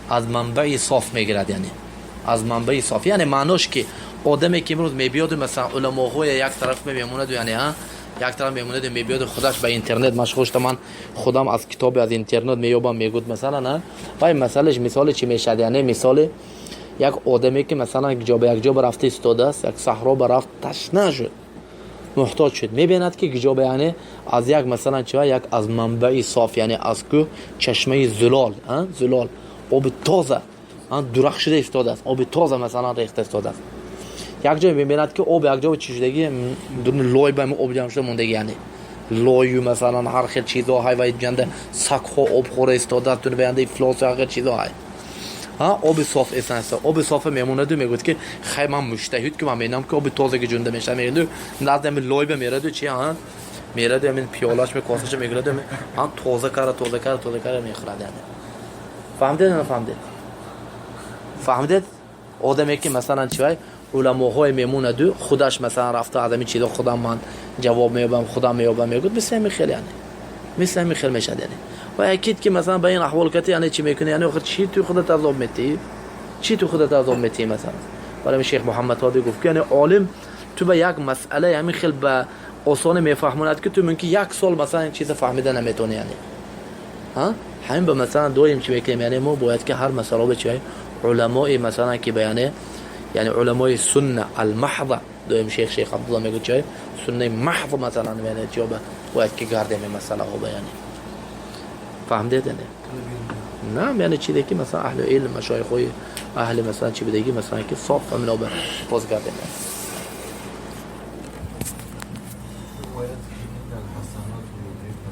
Аз манбаи соф мегирад, яъне аз манбаи соф, яъне маънош ки одаме ки имрӯз мебиёду, масалан, уламоҳоя як тараф мемонаду, яъне як тараф мемонаду, мебиёду, худаш ба интернет машғул шуда, ман худам аз китоби аз интернет меёбам, мегӯд, масалан, вай масъалаш мисоли чӣ мешавад? Яъне мисоли як одаме ки, масалан, ҷо ба як ҷо рафта истодааст, як саҳро ба рафт, ташна шуд, муҳтоҷ шуд, мебинад ки ҷоба, яъне аз як, масалан, чива, як аз манбаи соф, яъне аз кӯҳ чашмаи зулол, зулол, оби тоза дурахшида истодааст, оби тоза, масалан, рехта истодааст. Як ҷое мебинад ки об як ҷо чӣ шудаги, лой ба об ҷамъ шуда мондаги, яъне лою, масалан, ҳар хел чизо ҳай ва ҷанда сагҳо обхӯра истодааст, янда ифлосу ҳар хел чизо ҳай. Оби соф эсан, оби софа мемонаду, мегӯяд ки хай, ман муштаҳид ки ман мебинам ки оби тозаги ҷунда мешавад, мегӯяду, назди ҳамин лойба мераду, чи мераду, ҳамин пиёлаш, косаша мегираду, тоза кара, тоза кара, тоза кара мехӯрад. Яъне фаҳмидед, нафаҳмидед? Фаҳмидед? Одаме ки, масалан, чивай, уламоҳое мемонаду, худаш, масалан, рафта аз ҳамин чизо худам ман ҷавоб меёбам, худам меёбам, мегӯяд, мисли ҳамин хел, яъне мисли ҳамин хел мешавад. Яъне ва якид ки, масалан, ба ин аҳвол кати, яъне чӣ мекунӣ? Яъне охир чӣ ту худат азоб метиҳӣ? Чӣ ту худат азоб метиҳӣ? Масалан, барои шейх Муҳаммад Ҳоди гуфт ки, яъне олим ту ба як масъала ҳамин хел ба осонӣ мефаҳмонад ки ту мумкин як сол, масалан, ин чиза фаҳмида наметавонӣ. Яъне ҳамин ба, масалан, доим чӣ мекунем? Яъне мо бояд ки ҳар масъала ба чи уламои, масалан, ки ба яъне уламои сунна алмаҳза, доим шейх Абдулла мегӯяд, чӣ суннаи маҳз, масалан, яъне чӣ бояд ки гардем ин масъалаҳо ба, яъне фаҳмидед? Яъне на, яъне чизе ки, масалан, аҳли илм, машоихҳои аҳли, масалан, чӣ бидагӣ, масалан, ки соф ҳамино ба боз гардем.